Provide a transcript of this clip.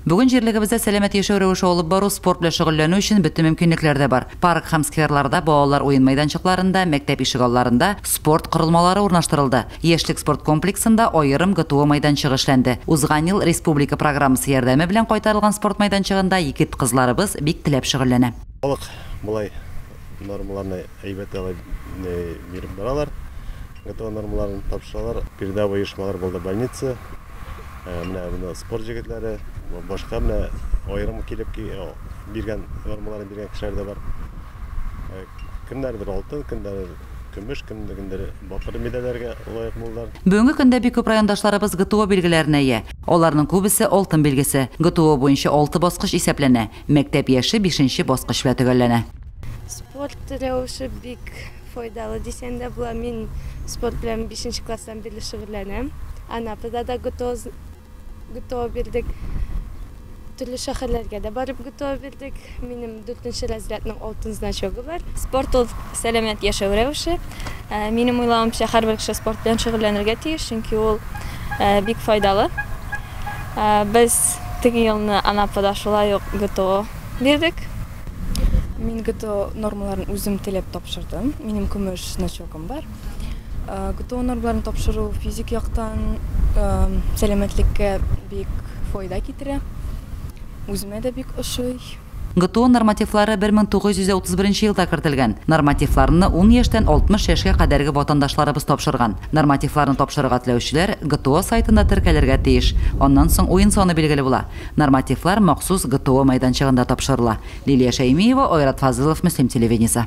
Бүген җирлегебездә сәламәт яшәү рәвеше алып бару, спорт белән шөгыльләнү өчен бөтен мөмкинлекләр дә бар. Парк һәм скверларда, балалар уен мәйданчыкларында, мәктәп ишегалларында спорт корылмалары урнаштырылды. Яшьлек спорт комплексында аерым ГТО мәйданчыгы эшләнде. Узган ел республика программасы ярдәме белән кайтарылган спорт мәйданчыгында егет-кызларыбыз бик теләп шөгыльләнә. Халык болай нормаларны әйбәт алай биреп баралар. ГТО нормаларын тапшыралар. Передовой оешмалар булды, больница. Менә менә спорт җегетләре, башка менә аерым килеп биргән нормаларын биргән кешеләр дә бар. Кемнәрдер алтын, кемнәрдер көмеш, кемнәрдер бакыр медальләргә лаек булдылар. Бүгенге көндә бик күп райондашларыбыз ГТО билгеләренә ия. Аларның күбесе алтын билгесе. ГТО буенча алты баскыч исәпләнә. Мәктәп яше бишенче баскыч белән төгәлләнә. Спорт рәвеше бик файдалы дисәң дә була. Мин спорт белән бишенче класстан бирле шөгыльләнәм. Анапада да ГТО, ГТО бирдек. Төрле шәһәрләргә дә барып ГТО бирдек. Минем дүртенче разрядның алтын значогы бар. Спорт ул сәламәт яшәү рәвеше. Минем уйлавымча, һәрбер кеше спорт белән шөгыльләнергә тиеш, чөнки ул бик файдалы. Без теге елны Анапада шулай ук ГТО бирдек. Мин ГТО нормаларын үзем теләп тапшырдым. Минем көмеш значогым бар. ГТО нормаларын тапшыру физик яктан сәламәтлеккә бик файда китерә. Үземә дә бик ошый. ГТО нормативлары 1931 елда кертелгән. Нормативларны 10 яшьтән 60 яшькә кадәрге ватандашларыбыз тапшырган. Нормативларны тапшырырга теләүчеләр ГТО сайтында теркәлергә тиеш. Аннан соң уен саны билгеле була. Нормативлар махсус ГТО мәйданчыгында тапшырыла. Лилия Шәймиева, Айрат Фазылов, Мөслим телевидениесе.